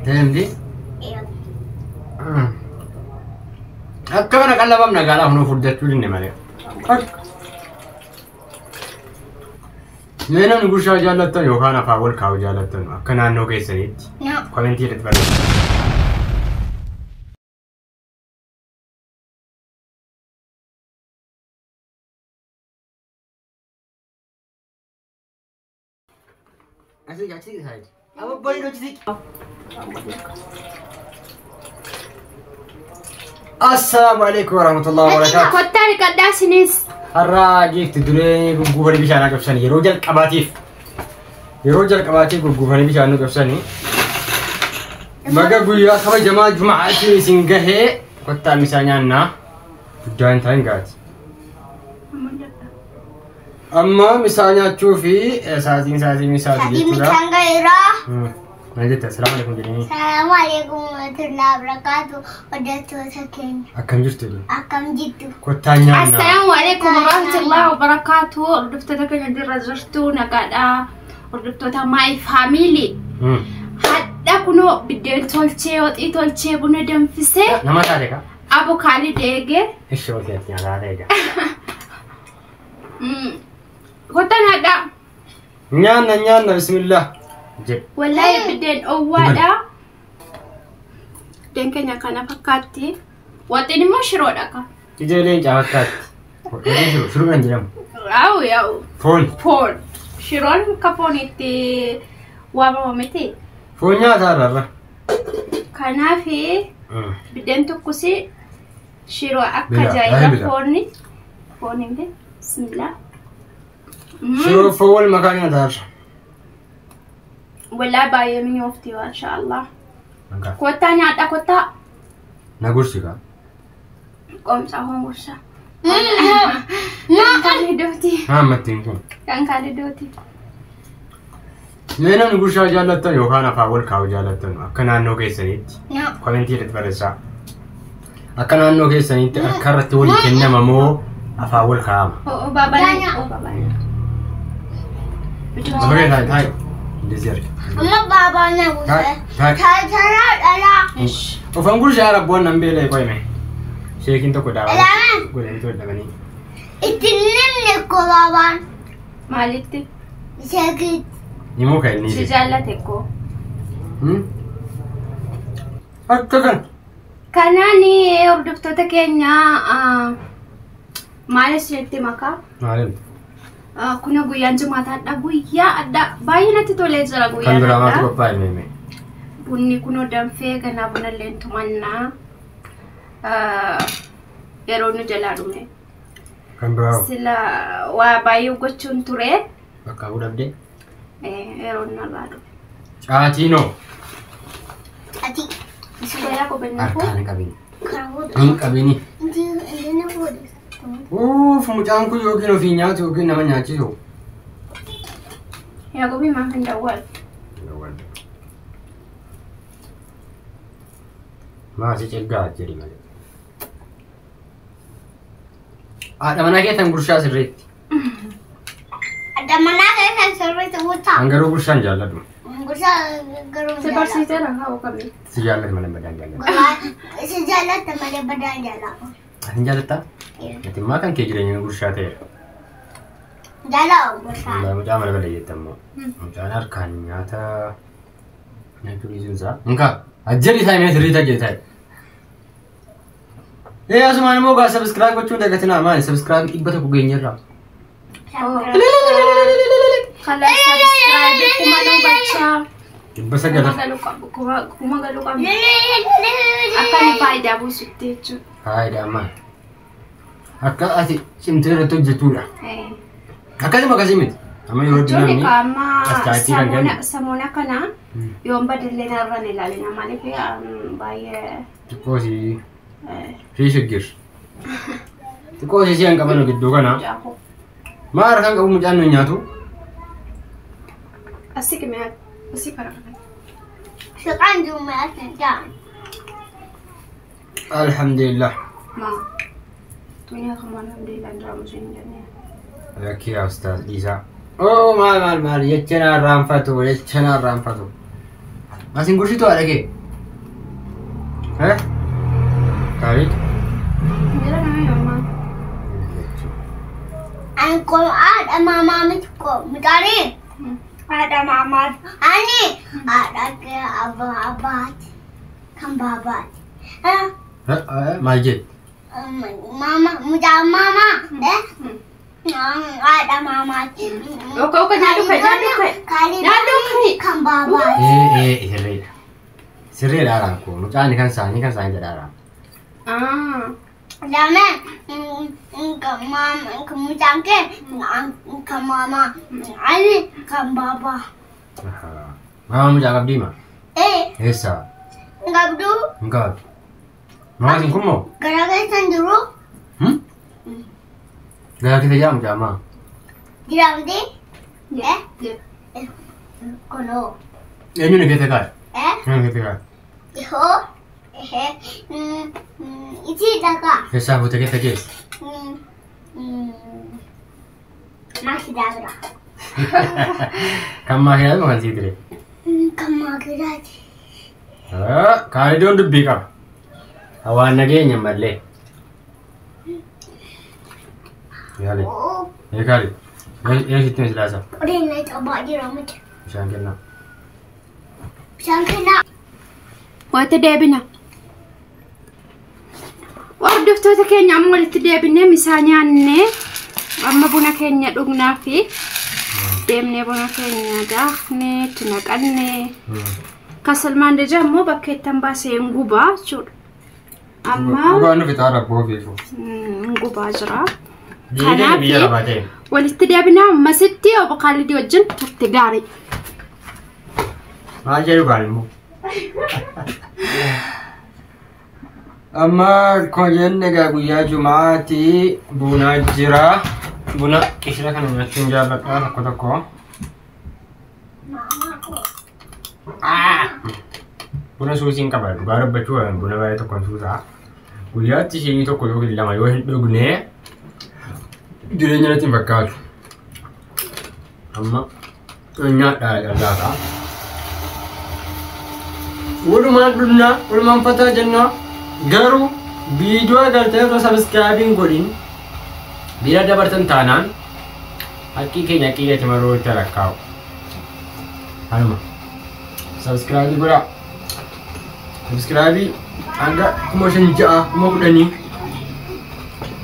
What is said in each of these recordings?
Deemti. Akka kana qallabamna gaalaa hunuu furdachuu dinne malee. Mee namni gurshaa jaallattan yookaan afaan wal kaa'u jaallattan akka naannoo keessanitti komentii irratti barreessaa. Asii achi saayi. Abba bareedu achi. Assalaamu alaikum warahmatullahi wabarakatuh. Kottaa dhiqadhaa isinis. Har'a giifti duree gugguufanii bishaan cabsanii yeroo jalqabaatiif gugguufanii bishaan nu cabsanii baga guyyaa kabajamaa juma'aatiin isin gahee kottaa misaa nyaannaa guddaa hin ta'in gaati. Amma misaa nyaachuu fi sa'aatiin misaatii jechuudha. Misaan gaheera. Maal jetta? Assalaamu alaikum jedhanii. Salaamu alaikum warahmatullahi wabarakatuh. Hordoftoota keenya. Akkam jirtu? Akkam jirtu? Kottaa nyaannaa. Assalaamu alaikum warahmatullahi wabarakatuh. Hordoftoota keenya dirra jirtu nagaadha. Hordoftoota my family. Hadha kunoo biddeen tolchee, waxii tolchee, buna danfisee. Nama taate kaa? Abukaalii deegee. Ishee waxii ati nyaataa ta'e gaa. Kottaa nyaadhaa. Nyaanna nyaanna bismillah. Wallahi biddeen dhoowwaadha. Biddeen keenya kana fakkaatti. Waxin immoo shiroodha ka. Ija leencaa fakkaatti. Shiroo shiroo kan jedhamu. Yaa'u yaa'u. Foon. Foon. Shiroon akka foonitti waamama miti. Foon nyaataa irra. Kanaaf biddeen tokkos shiroo akka ajaa'iba foonni. Foon hin beeku. Bismillah. Shiroo foon wal makaa nyaataa irra. Wallahi baay'ee mi'oofti maashaallah. Kottaa nyaadha kottaa. Na gursi kaa. Qoomsaa hoon gursa. Kan kaalidooti. Haa mattiin kun. Kan kaalidooti. Mee namni gurshaa jaallattan yookaan afaan wal kaa'u jaallattan akka naannoo keessanitti komentii irratti barreessaa. Akka naannoo keessanitti harka irratti walii kennama moo afaan wal kaa'ama? Oo baabaan. Oo baabaan. Babalee taayi taayi. እንደዚህ አድርግ። Amma baabaan na gursa. Taayitaa dhalaa. Ofan gurshaa rabboon nan beela qoyme. Sheekiin tokko daawwatu. Godhanii tolfamanii. Itti nimni ko baabaan. Maalitti? Sheekitti. Nimuu kan inni. Si jaallate ko. Akka kan. Kanaan hordoftoota keenya maal isinitti makaa? Maaliin? Kuna guyyaan jimaataadha. Guyyaa adda baay'ee natti tolee jira guyyaan Kan biraa maaltu qophaa'e meeme? Bunni kunoo danfee ganaa buna illee tumannaa yeroo nu jalaa dhume. Kan biraa? Sila waa baay'ee gochuun ture. Bakka godhabdee? Yeroo narraa dhume. Caatiinoo? Caatii. Guyyaa qopheenya koo? Harkaan hin qabini. Hin qabini. Uff, mucaan kun yookiin ofii nyaatu yookiin nama nyaachisu. Yaaqobii maaf hin dawwal? Maasi ceggaa jedhi malee. Haadha manaa keessan gurshaa sirriitti. Haadha manaa keessan sirriitti guutaa. An garuu gurshaa hin jaalladhu. Gurshaa garuu Si barsiiseera haa qabni. Si jaallate malee badaan jaalladhu. Si jaallatte malee badaan jaalladhu. Ati hin jaallattaa? Ati immoo kan kee jireenya gurshaa ta'eera. Jaalladhu gurshaa. Mucaa mala balee jette ammoo. Mucaan harkaan nyaata nyaachuu dhiisuun isaa. Inkaa ajjali isaa mee sirriitti ajjali taa'e. Ee asumaan immoo gaa sabiskiraayib gochuun dagatinaa maali sabiskiraayib 100 geenyerra. Khalas subscribe kuma nu bachaa. 900. Kuma galuu qabna. Akka inni faayidaa buusutti jechuudha. Faayidaa maali? Akka ati cimtee irratti hojjettudha. Akkasuma akkasii miti. Amma yeroo Jechuun namni as taayitii kan kennu. Samoona kana yoon badillee narra hin ilaalina maaliif baay'ee. Xiqqoo si fi shiggir. Xiqqoo si si'an qaban gidduu kana. Maal harkaan qabu mucaan nu nyaatu? Asii kimee asii kana kana. Siqaan jiru mi'aasni jaan. Alhamdulillah. Ma. Dunia kemana alhamdulillah ndiramu siin jennee. Lakkii yaa ustaaz dhiisaa. Oo maal maal maal jecha na irraanfatu jecha na irraanfatu. Asin gurshitu haadha kee? Kaalid? Ani koo haadha maamaa miti koo mitaanii haadha maamaati. Ani haadha kee abbaa abbaati. Kan baabaati. Maal jette? Mama mucaa maamaa haadha maamaati. Oka oka nyaadhu kai nyaadhu kai. Nyaadhu kai. Kan baabaati. Sirriidha. Sirriidha haadhaan koo mucaan kan isaanii jedha haadhaan. Lama mucaan kee kan maamaa ani kan baabaa. Maamaa mucaa qabdii ma? Eessa? Qabdu. Hin qabdu. Maamaa isin kun moo? Garaa keessa hin jiru. Garaa keessa jira mucaa maa? Jira miti? Kunoo. Eenyuun keessa kaa'e? Eenyuun keessa kaa'e? Ihoo. Isii dhagaa. Eessaa fuute keessa keessa? Maakidaa bira. Kan maakidaati moo kan sii ture? Kan maakidaati. Kaalidoon dubbii qaba. Waan nageenya mallee. Yaali. Kaali. Eessitti misilaasaa? Qoriin na cabaa jira miti. Bishaan kennaa. Bishaan kennaa. Walitti deebina. Hordoftoota keenya amma walitti deebinee misaa nyaannee amma buna keenya dhugnaa fi deemnee buna keenya daaknee itti naqannee kasalmaan deja immoo bakka ittiin baasee hin gubaa jechuudha. Amma Dhugaan nufi xaara boofiifu. hin gubaa jira. Jireenya biyya lafaa ta'e. Walitti deebinaa ammasitti obbo Kaalidii wajjin turte gaarii. Maal jedhu kaan immoo? Amma akkuma jenne egaa guyyaa Jumaati buna jira. Buna qishira kana nyaachuun jaalladha tokko tokko. Buna suusiin qaba dhugaa dubbachuu buna baay'ee tokkoon suusaa. Guyyaatti shinii tokko yookiin lama yoo hin dhugne jireenya natti hin fakkaatu. Amma nyaadhaa dhallaata. Walumaan dhugnaa, walumaan fataa jennaa. Garuu viidiyoo agartee osoo sabiskiraayibiin godhin bira dabartan taanaan haqqii keenya haqqii keetti maruu itti lakkaa'u. Kanuma. Sabiskiraayibii godhaa. Sabiskiraayibii hanga 5,000 6,010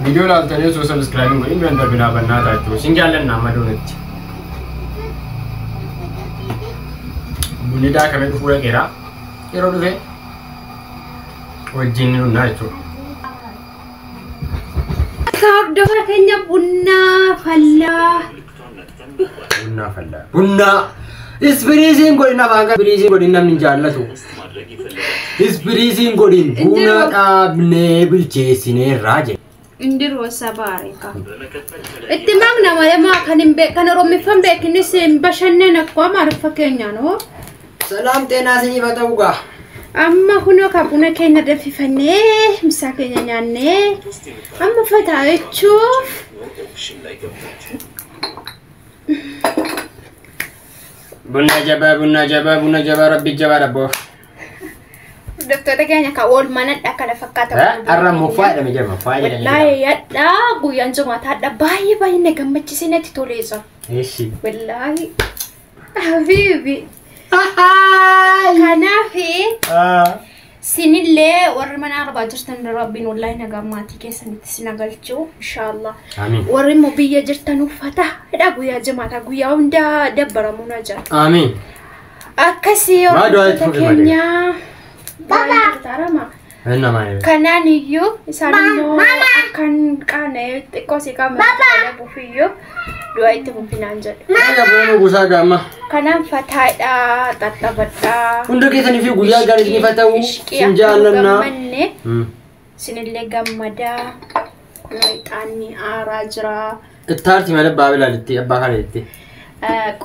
viidiyoo ilaaltanii osoo sabiskiraayibiin godhin bira darbinaa bannaa taachuu. Isin jaallanna amma duunitti. Bunni daakamee dhufuu dhaqeera. Yeroo dhufe wajjin dhugnaa jechuudha. Hordoftoota keenya bunaa fallaa. Bunaa fallaa. Bunaa ispiriisiin godhin afaan kan ispiriisiin godhin namni hin jaallatu. Ispiriisiin godhin buna dhaabnee bilcheessineerraa jedhe. Indiroo sabaarika. Itti maqna malee maa kan hin beek kan Oromiffan beekinis hin bashanneen akkuma Amaariffa keenyaan hoo. Salaam xeenaa sinii ta'uu gaa. Amma kunoo kan buna keenya danfifannee misaa keenya nyaannee amma fataa jechuuf Buna jabaa buna jabaa buna jabaa rabbi jabaa dhabboof. Hordoftoota keenya kan oolmanadha kana fakkaata. Har'a immoo faa jedhame jedhama faa jedhame. Wallaahi yadhaa guyyaan jumaataadha baay'ee baay'ee na gammachiisee natti tolee jira. Eessi. Wallaahi. Habiibi. Kanaaf sinillee warri mana arbaa jirtan rabbiin wallaahi nagaa maatii keessanitti sin galchuu inshaallah. Amiin. Warri immoo biyya jirtan uffata hidha guyyaa jimaataa guyyaa hundaa dabbaramuu na jira. Amiin. Akkasii Maa du'aa itti hordoftoota fufi malee. keenya. Baba. Enna maali? Kanaan iyyuu isaan immoo akkan qaana'ee xiqqoo si qaama dhabuuf iyyuu du'aa itti fufinaan jedhu. Egaa buna gosaa gaama. Kanaan fataadha, xaxxabadhaa. Hunda keessanii fi guyyaa gaarii isiniif haa ta'u. Ishqii Sin akka jaallannaa. gammanne sinillee gammadaa. Kunoo ixaanni aaraa jira. Ittaarti malee abbaa bilaalitti abbaa kaaleetti.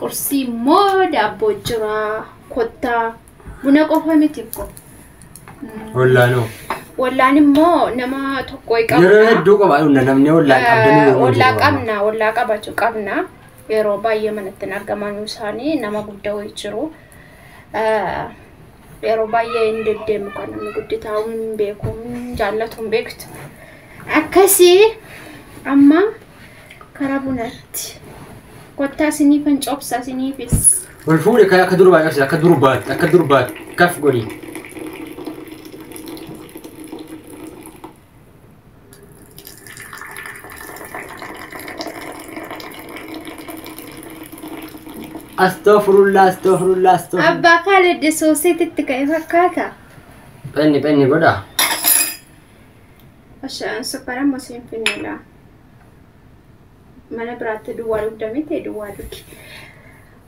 Qursii immoo daabboo jira. Kottaa buna qofa miti ko. Ollaanoo. Wallaan immoo nama tokko qabna. Yeroo hedduu qaba namni ollaan qabdanii Ollaa qabna, ollaa qabachuu qabna. Yeroo baay'ee manatti hin argaman isaanii nama guddaa wayii jiru. Yeroo baay'ee hin deddeemu kan namni guddi taa'uu hin beeku, hin jaallatu hin beektu. Akkasii amma karaa bunaatti. Kottaa isiniifan cobsa isiniifis. Wal fuudhe kan akka durbaa cabse akka durbaatti akka durbaatti kaf godhi. Astaghfirullah astaghfirullah astaghfirullah. Abbaa Kaalid soosiitti ka'e fakkaata. Phenni phenni godha. Ashaan sukkaara ammoo siin finnila. Mana biraatti duwwaa dhugdame ta'e duwwaa dhugi.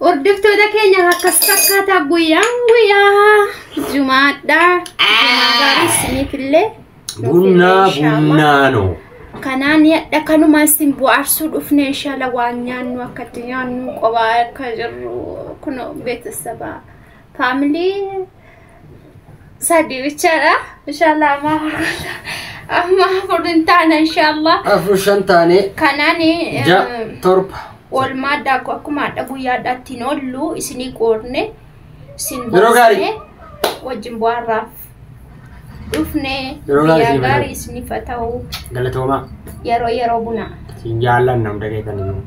Hordoftoota keenya akkas fakkaata guyyaan guyyaa jumaadha. Jumaa gaarii isiniifillee. Bunnaa bunnaanoo. Kanaan yadha kanuma isin bohaarsuu dhufne inshaalla waan nyaannu akkatti nyaannu qophaa akka jirru kun beeksisaba faamilii sadii bichaadha. Inshaalla amma afur hin taana inshaalla. 4 5 taane Kanaan 6 7. Oolmaa addaa akkuma adda guyyaa addaatti hin oollu isinii qoodne isin Yeroo gaarii. bohaarsinee wajjin bohaarraaf dhufne Yeroo gaarii guyyaa isinii gaarii isiniif haa ta'u. Galatoomaa. Yeroo yeroo buna. Siin jaallanna hunda keessaniyyuu.